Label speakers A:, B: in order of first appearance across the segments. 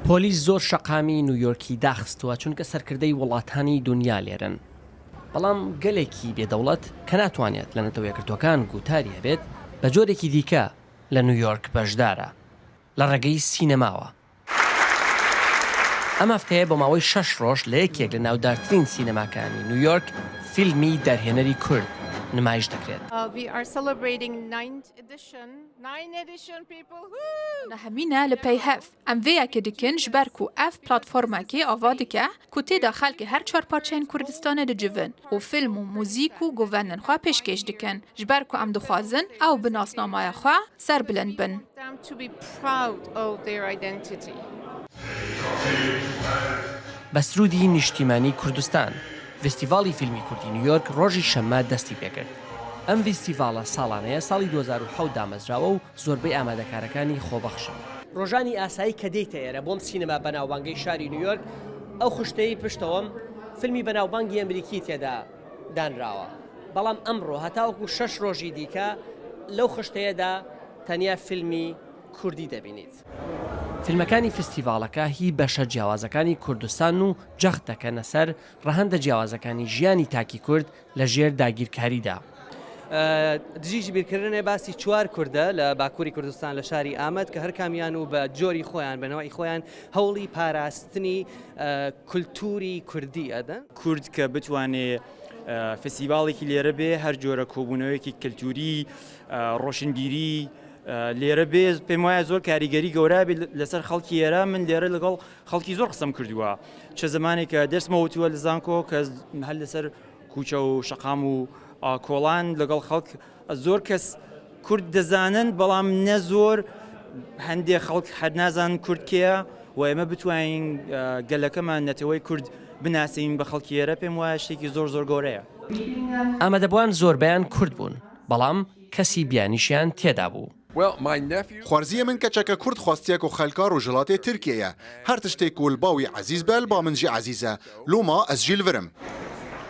A: پۆلیس زۆر شەقامی نیویۆرکی داخستووە چونکە سەرکردەی وڵاتانی دونیا لێرەن. بەڵام گەلێکی بێ دەوڵەت کە ناتوانێت لە نەتەوە یەکگرتووەکان گوتاری هەبێت، بە جۆرێکی دیکە لە نیویۆرک بەشدارە، لە ڕێگەی سینەماوە. ئەم هەفتەیە بۆ ماوەی شەش ڕۆژ لە یەکێک لە ناودارترین سینەماکانی نیویۆرک فیلمی دەرهێنەری کورد نمایش دەکرێت.
B: Nehemîne li pey hev. Em vê yekê dikin ji ber ku ev platformekê ava dike ku tê de xelkê her çar parçeyên Kurdistanê dicivin û fîlm û muzîk û govendên xwe pêşkêş dikin. Ji ber ku em dixwazin ew bi nasnamaya xwe serbilind bin.
A: بە سروودی نیشتیمانی کوردستان، ڤیستیڤاڵی فیلمی کوردی نیویۆرک ڕۆژی شەممە دەستی پێکرد. ئەم ڤیستیڤاڵە ساڵانەیە ساڵی 2007 دامەزراوە و زۆربەی ئامادەکارەکانی خۆبەخشن. ڕۆژانی ئاسایی کە دێیتە ئێرە بۆم سینەما بەناوبانگەی شاری نیویۆرک، ئەو خشتەیەی پشتەوەم فیلمی بەناوبانگی ئەمریکی تێدا دانراوە، بەڵام ئەمڕۆ هەتاوەکو شەش ڕۆژی دیکە لەو خشتەیەدا تەنیا فیلمی کوردی دەبینیت. فیلمەکانی فستیڤاڵەکە هی بەشە جیاوازەکانی کوردستانن و جەخت دەکەنە سەر ڕەهەندە جیاوازەکانی ژیانی تاکی کورد لە ژێر داگیرکاریدا.
C: دژی ژبیرکردنێ باسی چوار کوردە لە باکووری کوردستان لە شاری ئامەد کە هەرکامیان و بە جۆری خۆیان بە نەوەی خۆیان هەوڵی پاراستنی کولتووری کوردی ئەدەن.
D: کورد کە بتوانێ فستیڤاڵێکی لێرە بێ هەر جۆرە کۆبوونەوەیەکی کەلتووری ڕۆشنبیری لێرە بێ پێم وایە زۆر کاریگەری گەورە بێت لەسەر خەڵکی ئێرە من لێرە لەگەڵ خەڵکی زۆر قسەم کردووە چە زمانێکە دەرسمە وتووە لە زانکۆ کە هەر لەسەر کوچە و شەقام و کۆڵان لەگەڵ خەڵک زۆر کەس کورد دەزانن بەڵام نە زۆر هەندێک خەڵک هەر نازان کورد کێیە و ئێمە بتوانین گەلەکەمان نەتەوەی کورد بناسین بە خەڵکی ئێرە پێم وایە شتێکی زۆر زۆر گەورەیە.
A: ئامادەبووان زۆربەیان کورد بوون، بەڵام کەسی بیانیشیان تێدابوو.
E: Xwarziyê min keçeke kurd xwestiye ku xelka rojhilatê Tirkiyê ye. Her tiştê ku li ba wî ezîz be li ba min jî ezîz e. Loma ez jî li vir im.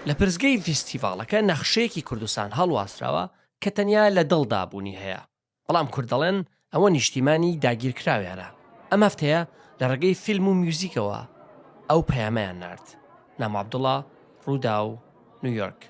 A: لە پرسگەی ڤیستیڤاڵەکە نەخشەیەکی کوردستان هەڵواسراوە کە تەنیا لە دڵدا بوونی هەیە، بەڵام کورد دەڵێن ئەوە نیشتیمانی داگیرکراویانە. ئەم هەفتەیە لە ڕێگەی فیلم و میوزیکەوە ئەو پەیامەیان نارد. نامۆ عەبدوڵا، رووداو، نیویۆرک.